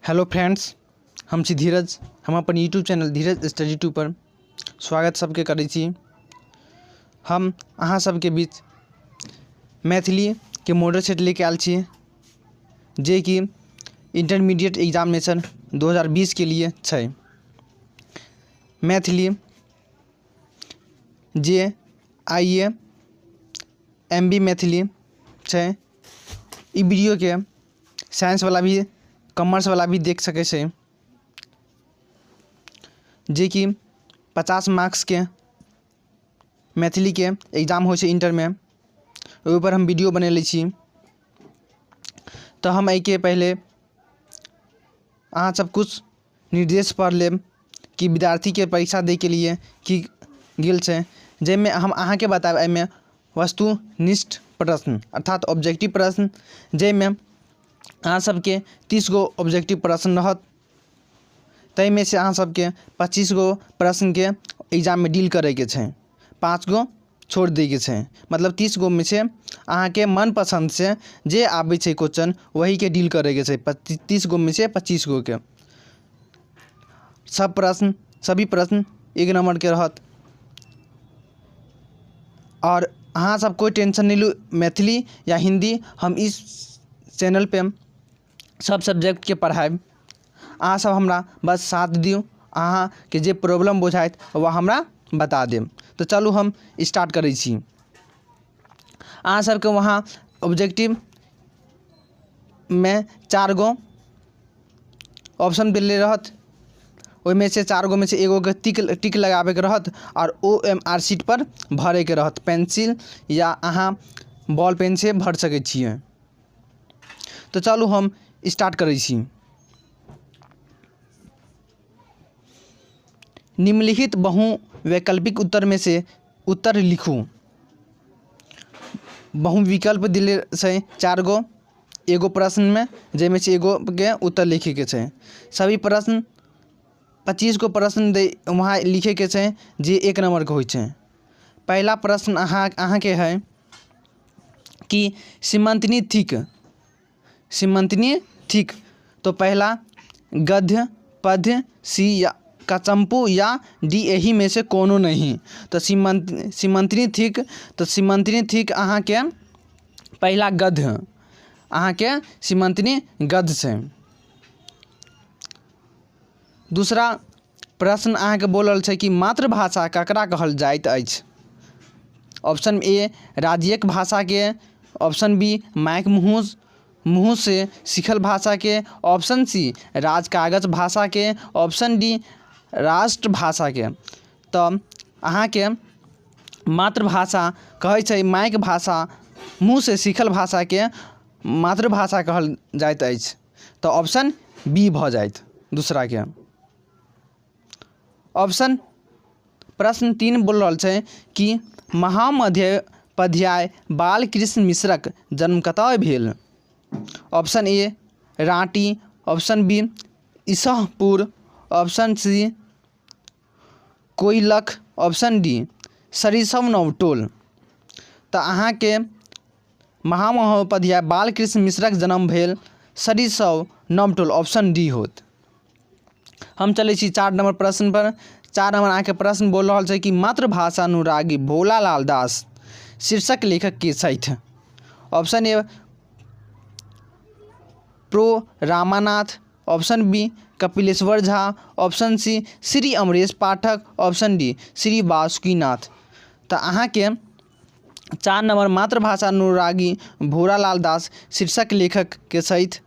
Hello friends, हम छी धीरज। हम अपन यूट्यूब चैनल धीरज स्टडी 2 पर स्वागत सबके करै छी। हम अहाँ सबके बीच मैथिलीके मॉडल सेट लेके आयल छी, जेकि इंटरमीडिएट एग्जामिनेशन 2020 के लिए छै। मैथिली जे आई ए एम बी मैथिली छै। ई वीडियोके साइंसवला भी कॉमर्सवला भी देख सकै छै, जेकि 50 मार्क्सके मैथिलीके एग्जाम होइ छै इण्टरमे। ओहिपर हम वीडियो बनेने छी। तऽ हम एहिके पहिले अहाँ सब किछु निर्देश पढ़ि लेब कि विद्यार्थीके परीक्षा दैके लिए की गेल छै, जाहिमे हम अहाँके बतायब। एहिमे वस्तुनिष्ठ प्रश्न अर्थात ऑब्जेक्टिव प्रश्न, जाहिमे अहाँ सबके 30 गो ऑब्जेक्टिव प्रश्न रहत, ताहिमे से अहाँ सबके 25 गो प्रश्नके एग्जाममे डील करैके छै, 5 गो छोड़ि दैके छै। मतलब 30 गोमे से अहाँके मनपसन्द से जे आबै छै क्वेश्चन, वहीके डील करैके छै। 30 गोमे से 25 गोके सब प्रश्न, सभी प्रश्न 1 नम्बरके रहत। आओर अहाँ सब कोइ टेंशन नहि लू, मैथिली या हिन्दी, हम इस चैनलपर सब सब्जेक्टके पढ़ायब। अहाँ सब हमरा बस साथ दियौ। अहाँके जे प्रॉब्लम बुझाइत ओ हमरा बता देब। तऽ चलू हम स्टार्ट करै छी। अहाँ सबके वहाँ ऑब्जेक्टिवमे 4 गो ऑप्शन देले रहत, ओहिमे से 4 गोमे से एगोके टिक टिक लगाबैके रहत आओर ओ एम आर सीट पर भरैके रहत। पेंसिल या अहाँ बॉल पेनसँ भरि सकै छियै। तऽ चलू हम स्टार्ट करै छी। निम्नलिखित बहुवैकल्पिक उत्तरमे से उत्तर लिखू। बहुविकल्प देले छै 4 गो एगो प्रश्नमे, जाहिमे से एगोके उत्तर लिखैके छै। सभी प्रश्न 25 गो प्रश्न दे वहाँ लिखैके छै, जे 1 नम्बरके होइ छै। पहिला प्रश्न अहाँके है कि सीमंतनी थिक, सीमंतनी थिक। तो पहला गद्य, पद्य, सी या कचम्पू या डी एही में से कोनो नहीं। तऽ सीमंतनी थिक, तऽ सीमंतनी थिक अहाँके पहिला गद्य, अहाँके सीमंतनी गद्य छै। दूसरा प्रश्न अहाँके बोलल छै कि मातृभाषा ककरा कहल जाइत अछि? ऑप्शन ए राज्यक भाषाके, ऑप्शन बी मायक मुँहसँ सीखल भाषाके, ऑप्शन सी राजकागज भाषाके, ऑप्शन डी राष्ट्रभाषाके। तऽ अहाँके मातृभाषा कहै छै मायक भाषा, मुँहसँ सीखल भाषाके मातृभाषा कहल जाइत अछि। तऽ ऑप्शन बी भऽ जायत दूसराके ऑप्शन। प्रश्न 3 बोल रहल छै कि महामहोपाध्याय बालकृष्ण मिश्रक जन्म कतय भेल? Option A Ranti, option B Ishapur, option C Koilakh, option D Sarisab Navtol. तऽ अहाँके महामहोपाध्याय बालकृष्ण मिश्रक जन्म भेल सरिसब नवटोल, ऑप्शन डी होत। हम चलै छी 4 नम्बर प्रश्न पर। 4 नम्बर अहाँके प्रश्न बोल रहल छै कि मातृभाषा अनुरागी भोलालाल दास शीर्षक लेखक के छथि? Option A pro Ramanath, option B Kapileshwar Jha, option C Shri Amresh Pathak, option D Shri Basukinath. तऽ अहाँके 4 नम्बर मातृभाषा अनुरागी भोरालाल दास शीर्षक लेखक के छथि,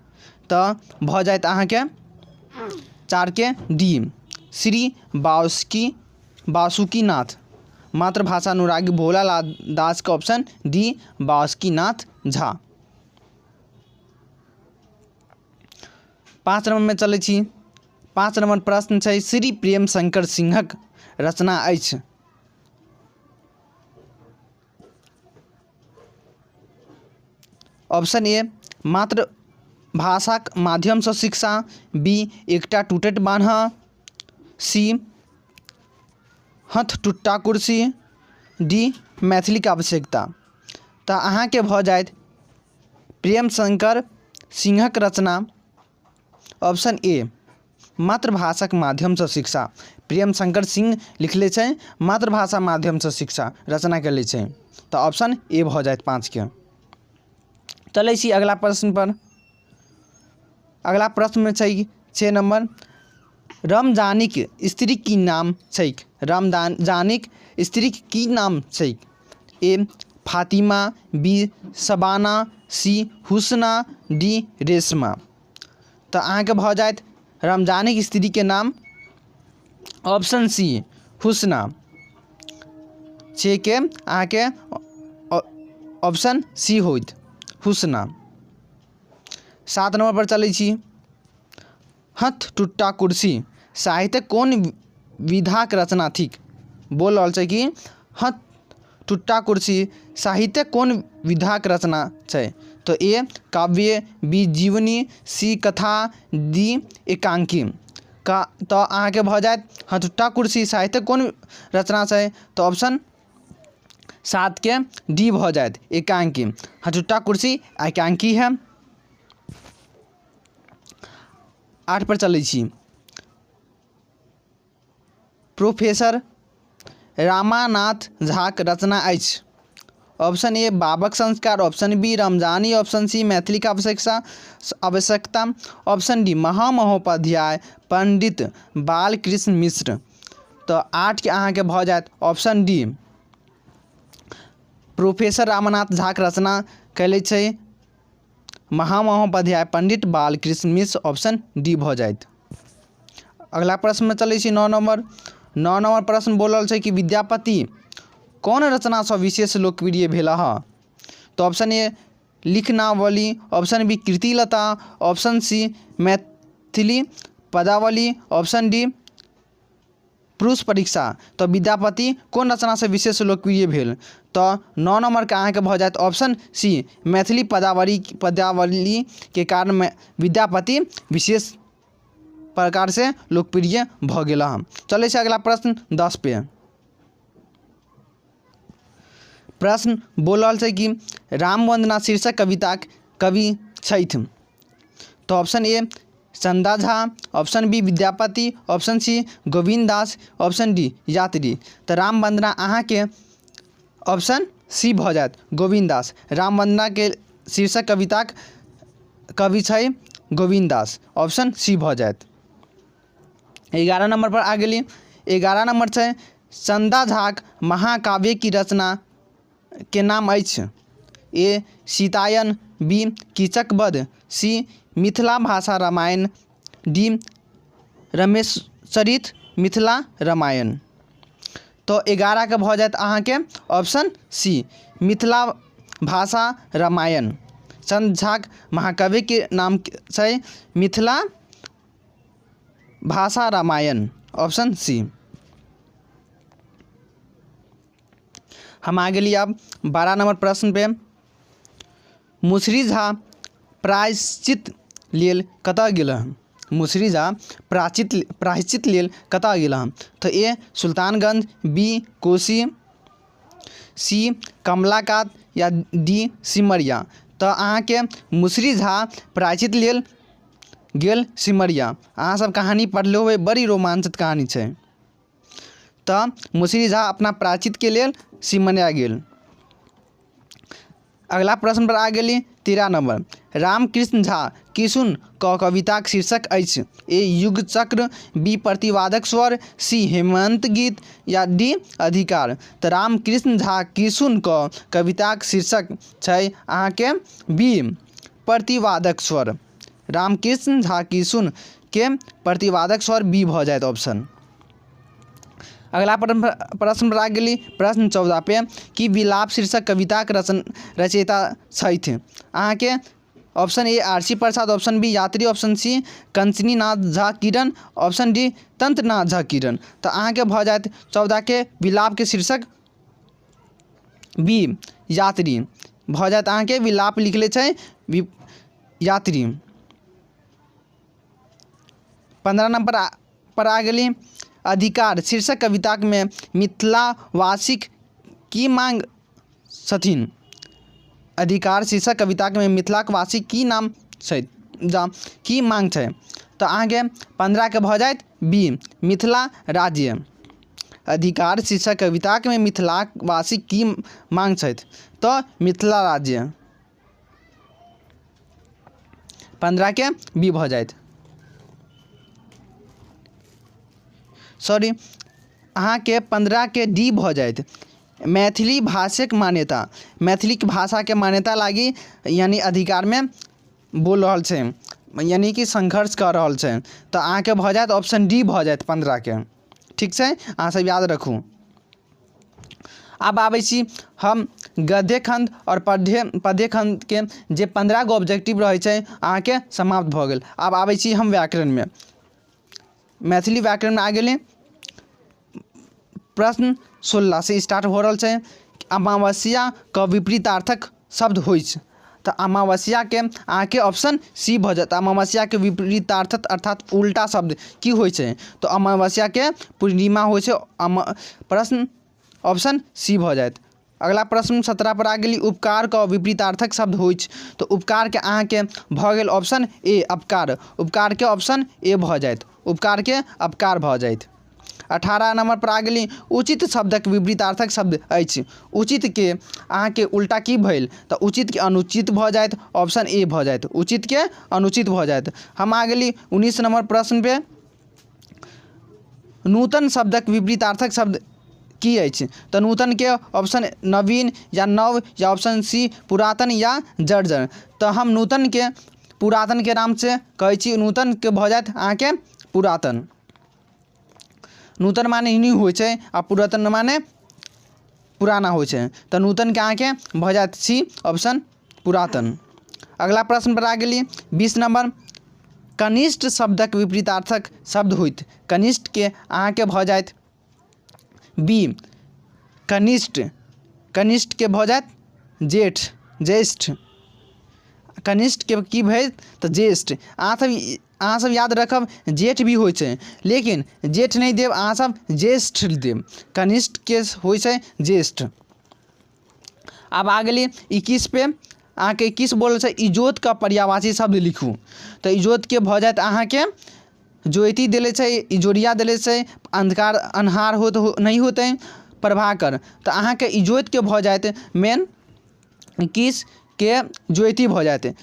तऽ भऽ जायत अहाँके 4 के डी श्री बासुकीनाथ। मातृभाषा अनुरागी भोलालाल दासके ऑप्शन डी बासुकीनाथ झा। 5 नम्बरमे चलै छी। 5 नम्बर प्रश्न छै श्री प्रेम शंकर सिंहक रचना अछि। ऑप्शन ए मातृभाषाक माध्यमसँ शिक्षा, बी एकटा टूटैत बान्ह, सी हथ टुट्टा कुर्सी, डी मैथिलीके आवश्यकता। तऽ अहाँके भऽ जायत प्रेम शंकर सिंहक रचना ऑप्शन ए, मातृभाषाक माध्यमसँ शिक्षा। प्रेम शंकर सिंह लिखले छै मातृभाषा माध्यमसँ शिक्षा रचना कयले छै, तऽ ऑप्शन ए भऽ जायत 5के। चलै छी अगला प्रश्न पर। अगला प्रश्नमे छै 6 नम्बर, रमजानीक स्त्रीक की नाम छैक? रमजानीक स्त्रीक की नाम छैक? A Fatima, B Shabana, C Husna, D Reshma. तऽ अहाँके भऽ जायत रमजानीक स्त्रीके नाम ऑप्शन सी हुस्ना। 6के अहाँके ऑप्शन सी होइत हुस्ना। 7 नम्बर पर चलै छी। हथ टुट्टा कुर्सी साहित्यक कोन विधाक रचना थिक? बोल रहल छै कि हथ टुट्टा कुर्सी साहित्यक कोन विधाक रचना छै? तऽ ए काव्य, बी जीवनी, सी कथा, डी एकांकी। का तऽ अहाँके भऽ जायत हथुट्टा कुर्सी साहित्यक कोन रचना छै? तऽ ऑप्शन 7के डी भऽ जायत एकांकी। हथुट्टा कुर्सी एकांकी है। 8 पर चलै छी। प्रोफेसर रमानाथ झाक रचना अछि? ऑप्शन ए बाबक संस्कार, ऑप्शन बी रमजानी, ऑप्शन सी मैथिलीक आवश्यकता, ऑप्शन डी महामहोपाध्याय पंडित बालकृष्ण मिश्र। तऽ 8के अहाँके भऽ जायत ऑप्शन डी प्रोफेसर रमानाथ झाक रचना कयले छै महामहोपाध्याय पंडित बालकृष्ण मिश्र, ऑप्शन डी भऽ जायत। अगला प्रश्नमे चलै छी 9 नम्बर। 9 नम्बर प्रश्न बोलल छै कि विद्यापति कोन रचनासँ विशेष लोकप्रिय भेलाह? तऽ option A Likhanavali, option B Kirtilata, option C Maithili Padavali, option D Purush Pariksha. तऽ विद्यापति कोन रचनासँ विशेष लोकप्रिय भेल? तऽ 9 नम्बरके अहाँके भऽ जायत ऑप्शन सी मैथिली पदावलीके कारण विद्यापति विशेष प्रकारसँ लोकप्रिय भऽ गेला। चलै छै अगला प्रश्न 10 पे। प्रश्न बोल रहल छै कि राम वंदना शीर्षक कविताक कवि छथि? तऽ option A Chanda Jha, option B Vidyapati, option C Govind Das, option D Yatri. तऽ राम वंदना अहाँके ऑप्शन सी भऽ जायत गोविन्द दास। राम वंदनाके शीर्षक कविताक कवि छै गोविन्द दास, ऑप्शन सी भऽ जायत। 11 नम्बर पर आ गेली। 11 नम्बर छै चंदा झाक महाकाव्य की रचना के नाम अछि? A Sitayan, B Kichakvadh, C Mithila Bhasha Ramayana, D Rameshcharit Mithila Ramayana. तऽ 11के भऽ जायत अहाँके ऑप्शन सी मिथिला भाषा रामायण। चंद झाक महाकविके नाम छै मिथिला भाषा रामायण, ऑप्शन सी। हम आ गेली अब 12 नंबर प्रश्न पे। मुसरी झा प्रायश्चित लेल कतऽ गेल हन? मुसरी झा प्रायश्चित लेल कतऽ गेल हन? तऽ ए सुल्तानगंज, बी कोसी, सी कमलाकात या डी सिमरिया। तऽ अहाँके मुसरी झा प्रायश्चित लेल गेल सिमरिया। अहाँ सब कहानी पढ़ले होबै, बड़ी रोमांचित कहानी छै। तऽ मुसरी झा अपना प्रायश्चितके लेल सिमरिया गेल। अगला प्रश्न पर आ गेली 13 नंबर। रामकृष्ण झा किशुन क कविताक शीर्षक अछि? ए युग चक्र, बी प्रतिवादक स्वर, सी हेमंत गीत या डी अधिकार। तऽ रामकृष्ण झा किशुन क कविताक शीर्षक छै अहाँके बी प्रतिवादक स्वर। रामकृष्ण झा किशुन के प्रतिवादक स्वर बी भऽ जायत ऑप्शन। अगला प्रश्न पर आ गेली प्रश्न 14 पे कि विलाप शीर्षक कविताक रचयिता छथि? अहाँके option A R C Prasad, option B Yatri, option C Kanchaninath Jha Kiran, option D Tantranath Jha Kiran. तऽ अहाँके भऽ जायत 14 के विलापके शीर्षक बी यात्री भऽ जायत। अहाँके विलाप लिखले छै यात्री। 15 नंबर पर आ गेली अधिकार शीर्षक कवितामे मिथिलावासीक की मांग छथिन? अधिकार शीर्षक कवितामे मिथिलावासी की नाम छै जा की मांग छै? तऽ अहाँके 15के भऽ जायत बी, मिथिला राज्य। अधिकार शीर्षक कवितामे मिथिलावासी की मांग छथि? तऽ मिथिला राज्य। 15के बी भऽ जायत। सॉरी, अहाँके 15के डी भऽ जायत। मैथिली भाषाक मान्यता, मैथिली भाषाके मान्यता लागी यानि अधिकारमे बोल रहल छै, यानि कि संघर्ष कऽ रहल छै। तऽ अहाँके भऽ जायत ऑप्शन डी भऽ जायत 15के। ठीक छै, अहाँ सब याद रखू। आब आबै छी हम गद्य खण्ड आओर पद्य पद्य खण्डके जे 15 गो ऑब्जेक्टिव रहै छै, अहाँके समाप्त भऽ गेल। आब आबै छी हम व्याकरणमे, मैथिली व्याकरणमे आ गेली। प्रश्न 16 से स्टार्ट हो रहल छै। अमावस्याके विपरीतार्थक शब्द होइ छै? तऽ अमावस्याके अहाँके ऑप्शन सी भऽ जायत। अमावस्याके विपरीतार्थक अर्थात उल्टा शब्द की होइ छै? तऽ अमावस्याके पूर्णिमा होइ छै। प्रश्न ऑप्शन सी भऽ जायत। अगला प्रश्न 17 पर आ गेली। उपकारके विपरीतार्थक शब्द होइ छै? तऽ उपकारके अहाँके भऽ गेल ऑप्शन ए, अपकार। उपकारके ऑप्शन ए भऽ जायत, उपकारके अपकार भऽ जायत। 18 नंबर पर आ गेली। उचित शब्दक विपरीतार्थक शब्द अछि? उचितके अहाँके उल्टा की भेल? तऽ उचितके अनुचित भऽ जायत, ऑप्शन ए भऽ जायत। उचितके अनुचित भऽ जायत। हम आ गेली 19 नंबर प्रश्न पे। नूतन शब्दक विपरीतार्थक शब्द की अछि? तऽ नूतनके ऑप्शन नवीन या नव या ऑप्शन सी पुरातन या जर्जर। तऽ हम नूतनके पुरातनके नामसँ कहै छी। नूतनके भऽ जायत अहाँके पुरातन। नूतन माने न्यू होइ छै आ पुरातन माने पुराना होइ छै। तऽ नूतनके अहाँके भऽ जायत सी ऑप्शन, पुरातन। अगला प्रश्न पर आ गेली, 20 नंबर। कनिष्ठ शब्दक विपरीतार्थक शब्द होइत? कनिष्ठके अहाँके भऽ जायत बी, कनिष्ठ। कनिष्ठके भऽ जायत जेठ, ज्येष्ठ। कनिष्ठके की भेल? तऽ ज्येष्ठ। अहाँ सब याद रखब, जेठ भी होइ छै, लेकिन जेठ नहि देब अहाँ सब, ज्येष्ठ देब। कनिष्ठके होइ छै ज्येष्ठ। आब आ गेली 21 पे। अहाँके 21 बोलल छै, इजोतके पर्यायवाची शब्द लिखू। तऽ इजोतके भऽ जायत अहाँके ज्योति देले छै, इजोरिया देले छै, अन्धकार अन्हार होत नहि होतै, प्रभाकर। तऽ अहाँके इजोतके भऽ जायत मेन 21के ज्योति भऽ जायत।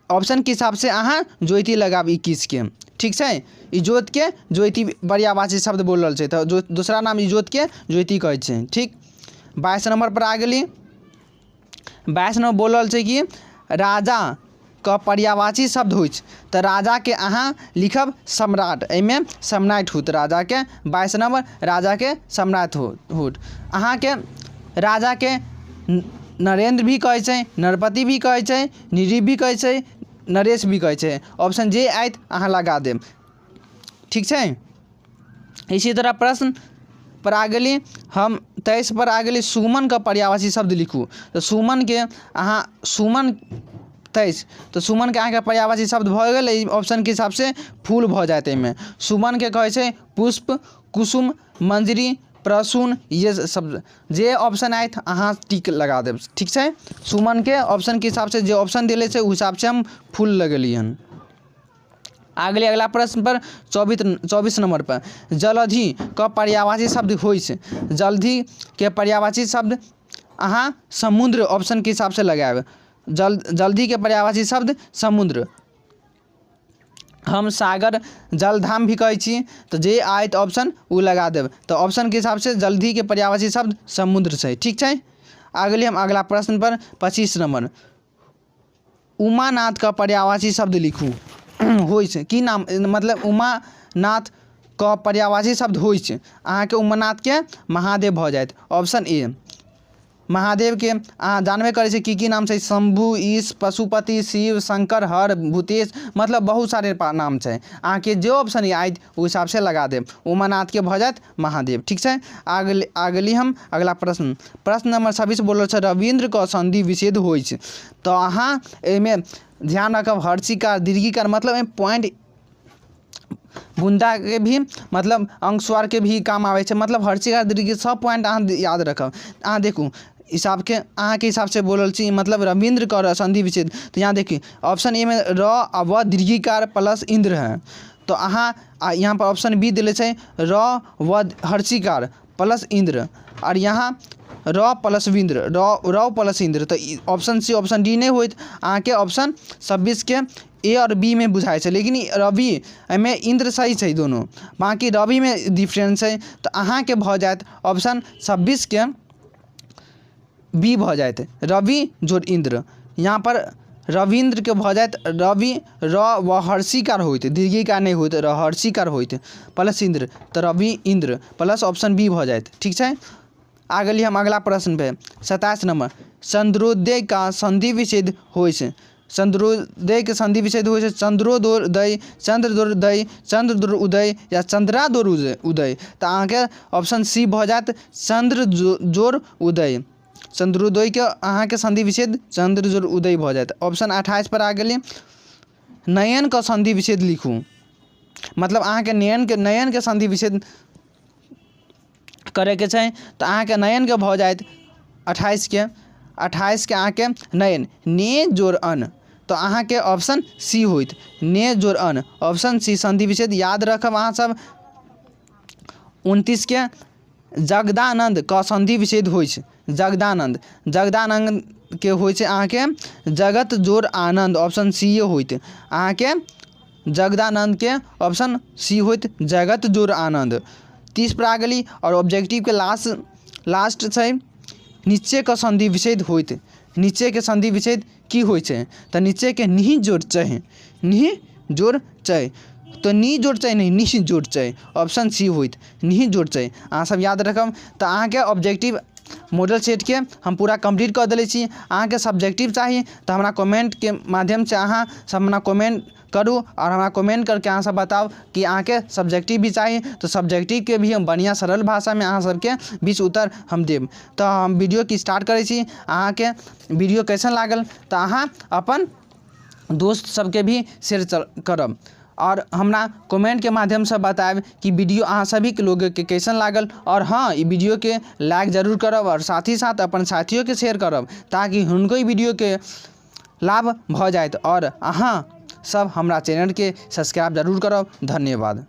ऑप्शनके हिसाबसँ अहाँ ज्योति लगाबी 21के। ठीक छै, इजोतके ज्योति पर्यायवाची शब्द बोल रहल छै, तऽ दोसरा नाम इजोतके ज्योति कहै छै। ठीक, 22 नंबर पर आ गेली। 22 नंबर बोल रहल छै कि राजा के पर्यायवाची शब्द होइ छै। तऽ राजाके अहाँ लिखब सम्राट, एहिमे सम्राट होत राजाके। 22 नंबर राजाके सम्राट होत। अहाँके राजाके नरेंद्र भी कहै छै, नरपति भी कहै छै, निरीप भी कहै छै, नरेश भी कहै छै। ऑप्शन जे आयत अहाँ लगा देब। ठीक छै, इसी तरह प्रश्न पर आ गेली हम, 23 पर आ गेली। सुमनके पर्यायवाची शब्द लिखू। तऽ सुमनके अहाँ सुमन 23, तऽ सुमनके अहाँके पर्यायवाची शब्द भऽ गेल एहि ऑप्शनके हिसाबसँ फूल भऽ जायत। एहिमे सुमनके कहै छै पुष्प, कुसुम, मंजरी, प्रसून, ये सब जे ऑप्शन आयत अहाँ टिक लगा देब। ठीक छै, सुमनके ऑप्शनके हिसाबसँ जे ऑप्शन देले छै, ओहि हिसाबसँ हम फूल लगेलियै हन। आ गेलै अगला प्रश्न पर, 24 नंबर पर। जलधि के पर्यायवाची शब्द होइ छै? जलधि के पर्यायवाची शब्द अहाँ समुद्र ऑप्शनके हिसाबसँ लगायब। जलधि के पर्यायवाची शब्द समुद्र। हम सागर, जलधाम भी कहै छी। तऽ जे आयत ऑप्शन ओ लगा देब। तऽ ऑप्शनके हिसाबसँ जलधिके पर्यायवाची शब्द समुद्र छै। ठीक छै, आ गेलियै हम अगला प्रश्न पर, 25 नंबर। उमानाथ के पर्यायवाची शब्द लिखू होइ छै की नाम? मतलब उमानाथ के पर्यायवाची शब्द होइ छै? अहाँके उमानाथके महादेव भऽ जायत, ऑप्शन ए। महादेवके अहाँ जानबे करै छी की की नाम छै: शम्भू, ईश, पशुपति, शिव, शंकर, हर, भूतेश, मतलब बहुत सारे नाम छै। अहाँके जे ऑप्शन आयत ओहि हिसाबसँ लगा देब। उमानाथके भऽ जायत महादेव। ठीक छै, आ गेली हम अगला प्रश्न। प्रश्न नंबर 26 बोलल छै, रविन्द्रके संधि विच्छेद होइ छै? तऽ अहाँ एहिमे ध्यान रखब, हर्षिकार, दीर्घिकार, मतलब एहिमे पॉइंट बुन्दाके भी, मतलब अंक स्वरके भी काम आबै छै। मतलब हर्षिकार, दीर्घ, सब पॉइंट अहाँ याद रखब। अहाँ देखू हिसाबके अहाँके हिसाबसँ बोलल छी, मतलब रविन्द्र कर संधि विच्छेद। तऽ यहाँ देखिए ऑप्शन ए में र आ व दीर्घिकार प्लस इंद्र है, तो अहाँ यहाँ पर ऑप्शन बी दिले छै र व हर्षिकार प्लस इंद्र, और यहाँ र प्लस विन्द्र, र र प्लस इंद्र। तऽ ऑप्शन सी ऑप्शन डी नहि होइत, अहाँके ऑप्शन 26 के ए और बी में बुझाइ छै, लेकिन रवि एहिमे इंद्र सही छै दोनों, बाँकी रवि में डिफरेंस छै। तऽ अहाँके भऽ जायत ऑप्शन 26 के बी भऽ जायत रवि जोड़ इंद्र। यहाँ पर रविन्द्र के भऽ जायत रवि र व हर्षिकार होइत, दीर्घिकार नहि होइत, र हर्षिकार होइत प्लस इंद्र, तऽ रवि इंद्र प्लस ऑप्शन बी भऽ जायत। ठीक छै, आ गेलियै हम अगला प्रश्न पे, 27 नंबर, चंद्रोदय का संधि विच्छेद होइ छै। चंद्रोदय के संधि विच्छेद होइ छै चंद्रोदय, चंद्रदोदय, चंद्रदोर उदय या चंद्रादोर उदय। तऽ अहाँके ऑप्शन सी भऽ जायत चंद्र जोड़ उदय। चंद्रोदय के अहाँके संधि विच्छेद चंद्र जोड़ उदय भऽ जायत। ऑप्शन 28 पर आ गेलै, नयन के संधि विच्छेद लिखू, मतलब अहाँके नयन के संधि विच्छेद करैके छै। तऽ अहाँके नयनके भऽ जायत 28 के अहाँके नयन ने जोड़ अन, तऽ अहाँके ऑप्शन सी होइत ने जोड़ अन, ऑप्शन सी संधि विच्छेद याद रखब अहाँ सब। 29 के जगदानंद क संधि विच्छेद होइ छै, जगदानंद, जगदानंद के होइ छै अहाँके जगत जोड़ आनंद, ऑप्शन सी होइत अहाँके जगदानंद के ऑप्शन सी होइत जगत जोड़ आनंद। 30 पर आ गेली और ऑब्जेक्टिव के लास्ट छै नीचे के संधि विच्छेद होइत, नीचे के संधि विच्छेद की होइ छै, तऽ नीचे के निहि जोड़ चह, निहि जोड़ चह, तऽ नी जोड़ चह नहि निहि जोड़ चह, ऑप्शन सी होइत निहि जोड़ चह। अहाँ सब याद रखब। तऽ अहाँके ऑब्जेक्टिव मॉडल सेट के हम पूरा कम्प्लीट कऽ देले छी। अहाँके सब्जेक्टिव चाही तऽ हमरा कमेंट के माध्यमसँ अहाँ सब हमरा कमेंट करू और हमरा कमेंट करके अहाँ सब बताउ कि अहाँके सब्जेक्टिव भी चाही, तऽ सब्जेक्टिव के भी हम बढ़िआँ सरल भाषामे अहाँ सबके बीच उत्तर हम देब। तऽ हम वीडियोके स्टार्ट करै छी। अहाँके वीडियो कैसन लागल तऽ अहाँ अपन दोस्त सबके भी शेयर करब और हमरा कमेंटके माध्यमसँ बतायब कि वीडियो अहाँ सभी लोगके कैसन लागल। और हाँ, ई वीडियोके लाइक जरूर करब और साथ ही साथ अपन साथियोके शेयर करब ताकि हुनको ई वीडियोके लाभ भऽ जायत। और अहाँ सब हमरा चैनलके सब्सक्राइब जरूर करब। धन्यवाद।